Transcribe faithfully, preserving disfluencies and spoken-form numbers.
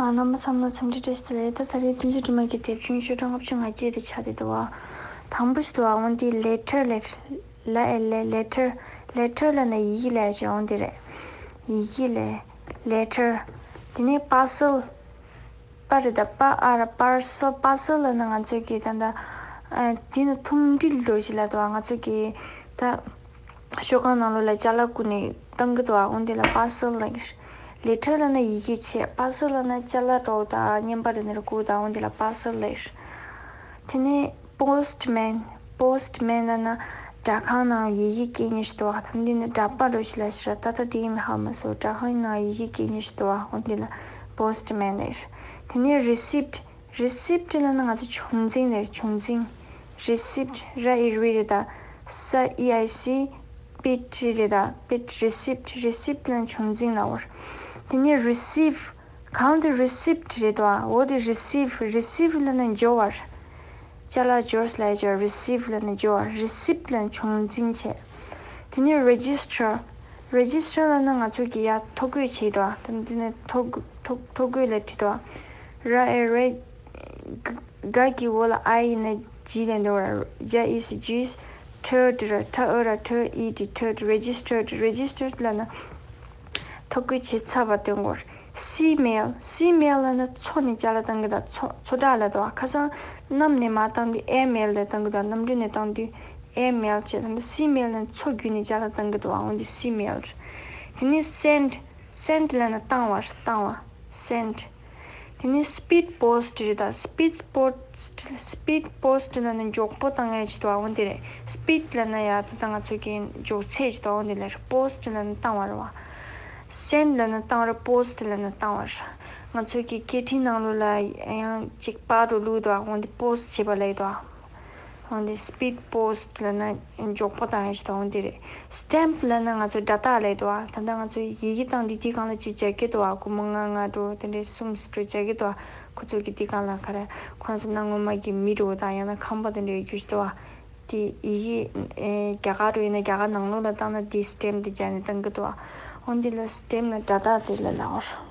རྣམ་པ་ཚང་མ་འཚམས་འདྲི་བཀྲ་ཤིས་བདེ་ལེགས། ད་ད་རེས་བསྟན་འཛིན་སྒྲོལ་མ་གི་དེབ་ཆུང་ཤོག་གྲངས་ལྔ་བཅུ་ང་གཅིག་དེ་ཆགས་བསྡད་འདུག་བ། དང་པོ་ཞིག་འདུག་བ། འོན་ཏེ་ལེ་ཊར་ལེ། ལ་ཨེ་ལེ། ལེ་ཊར། ལེ་ཊར་ལབ་ན་ཡི་གེ་ལབ་ཡ་ཅིག་འོང་དེ་རེད། ཡི་གེ་ལབ། ལེ་ཊར། དེ་ནས་པར་སེལ། པ་རེད་ད། པ་ཨ་ར། པར་སེལ། པར་སེལ་ལབ་ན་ང་ཚོས་ཀྱི་ད་ལྟ་ཨ་དེ་ནི་ཐུམ་སྒྲིལ་འདྲ་ཞིག་ལབ་འདུག་བ། ང་ཚོས་ཀྱི་ད་ཤོག་ཁང་ནང་ལོགས་ལ་ཅ་ལག་བཀུག་ནས་བཏང་གི་འདུག་བ། འོ་འདི་ལ་པར་སེལ་ལབ་ཀྱི་རེད། ལེ་ཊར་ལབ་ན་ཡི་གེ་བྱས། པར་སེལ་ལབ་ན་ཅ་ལག་འདྲ་བོ་དང་རྔན་པ་རེ་ནས་རེ་བཀུག་དང་། འོ་འདི་ལ་པར་སེལ་ལབ་ཀྱི་རེད། དེ་ནས་པོ་སི་ཊི་མེན། པོ་སི་ཊི་མེན་ལབ་ན་སྦྲག་ཁང་ནང་ཡི་གེ་སྐྱེལ་མཁན་ཞིག་འདུག་བ། ད་འདི་ནི་སྦྲག་པ་འདྲ་ཞིག་ལབ་ཤག་ར། ད་ལྟ་དེ་ཡིན་མིན་ཧ་མ་སོང་། སྦྲག་ཁང་ནང་ཡི་གེ་སྐྱེལ་མཁན་ཞིག་འདུག་བ། འོ་འདི་ལ་པོ་སི་ཊི་མེན་ལབ་ཀྱི་རེད། དེ་ནས་རི་སིབ་ཊི། རི་སིབ་ཊི་ལབ་ན་ང་ཚོ་བྱུང་འཛིན་རེད། བྱུང་འཛིན། རི་སིབ་ཊི། ར་ཨི་རི་རེད་ད། ས་ཨི་ཨའི་སི། པི་ཊི་རེད་ད། པི་ཊི། རི་སིབ་ཊི། རི་སིབ་ཊི་ལབ་ན་བྱུང་འཛིན་ལབ་པ་རེད། དེ་ནས་རི་སིབ། གང་དེ་རི་སིབ་ཊི་རེད་དོ། འོ་དེ་རི་སིབ། རི་སིབ་ལབ་ན་འབྱོར་བ་རེད། ཅ་ལག་འབྱོར་ལབ་ཡ་ཅིག་རི་སིབ་ལབ་ན་འབྱོར་བ། རི་སིབ་ལབ་ན་བྱུང་འཛིན་བྱས། དེ་ནས་རེ་ཇི་སི་ཊར། རེ་ཇི་སི་ཊར་ལབ་ན་ང་ཚོ་གི་ཡ་ཐོ་འགོད་བྱས་འདུག་བ། དེ་ནས་ཐོ་འགོད། ཐོ་ཐོ་འགོད་ལབ་བྲིས་འདུག་བ། ར་ཨེ་རེ། ག་གི་འོག་ལ་ཨའི་ཡིན་ན་ཇི་ལབ་འདུག་བ། ཇ་ཨི་སི་ཇིས། ཊར་ཊི་ར། ཊ་ཨ་ར་ཊར། ཨི་ཊི། ཊར་ཊི། རེ་ཇི་སི་ཊར། རེ་ཇི་སི་ཊར་ལབ་ན་ཐོ་འགོད་བྱས་ཚར་བ་སྟོན་གྱི་ཡོད་རེད། སི་མེལ། སི་མེལ་ལབ་ན་མཚོ་ནས་ཅ་ལག་བཏང་གི་དང་། མཚོ། མཚོ་དྲག་ལབ་འདུག་བ། ཁ་སང་གནམ་ནས་མར་བཏང་དུས་ཨེར་མེལ་ལབ་བཏང་གི་འདུག་གནམ་གྲུ་ནས་བཏང་དུས་ཨེར་མེལ་བྱས། ད་ལྟ་སི་མེལ་ལབ་ན་མཚོ་བརྒྱུད་ནས་ཅ་ལག་བཏང་གི་འདུག་བ། འོ་འདི་སི་མེལ་རེད། དེ་ནས་སེན་ཌི། སེན་ཌི་ལབ་ན་བཏང་བ་རེད། བཏང་བ། སེན་ཌི། དེ་ནས་སི་པིཌ་པོ་སི་ཊི་རེད་ད། སི་པིཌ་པོ་སི་ཊི། སི་པིཌ་པོ་སི་ཊི་ལབ་ན་མགྱོགས་པོ་བཏང་ཡ་ཅིག་འདུག་བ། འོ་འདི་རེད། སི་པིཌ་ལབ་ན་ཡ་ད་ལྟ་ང་ཚོ་གི་མགྱོགས་ཚད་ཅིག་འདུག་བ། འོ་འདི་ལ་རེད། པོ་སི་ཊི་ལབ་ན་བཏང་བ་རེད་བ། སེན་ཌི་ལབ་ན་བཏང་བ་རེད། པོ་སི་ཊི་ལབ་ན་བཏང་བ་རེད། ང་ཚོ་གི་སྐད་འཕྲིན་ནང་ལོགས་ལ་ཡང་ཅིག་པར་འདྲ་བླུགས་འདུག་བ། འོ་འདི་པོ་སི་ཊི་བྱས་པ་ལབ་འདུག་བ། འོ་འདི་སི་པིཌ་པོ་སི་ཊི་ལབ་ན་མགྱོགས་པོ་བཏང་ཡ་ཅིག་འདུག་འོ་འདི་རེད། སི་ཊེམ་པ་ལབ་ན་ང་ཚོ་སྒྲ་རྟགས་ལབ་འདུག་བ། ད་ལྟ་ང་ཚོ་ཡི་གེ་བཏང་དུས་དེའི་སྒང་ལ་ཅིག་སྦྱར་གྱི་འདུག་བ། སྒོར་མོ་ལྔ་ལྔ་འདྲ་བོ་དེ་འདྲའི་གསུམ་ཙམ་འདྲ་བོ་སྦྱར་གྱི་འདུག་བ། ཁོ་ཚོ་གི་དེའི་སྒང་ལ་ག་རེ། ཁོ་རང་ཚོ་གནའ་སྔོན་མ་གི་མི་འདྲ་བོ་དང་ཡང་ན་ཁང་པ་དེ་འདྲ་ཡོད་རྒྱུ་ཞིག་འདུག་བ། དེ་ཡི་གེ་ཨེ་རྒྱ་གར་འདྲ་བོ་ཡིན་ན་རྒྱ་གར་ནང་ལོགས་ལ་བཏང་ན་དེ་སི་ཊེམ་པ་དེ་སྦྱར་ནས་བཏང་གི་འདུག་བ། འོ་འདི་ལ་སི་ཊེམ་པ་ལབ་ན་སྒྲ་རྟགས་དེ་ལ་ལབ་པ་རེད།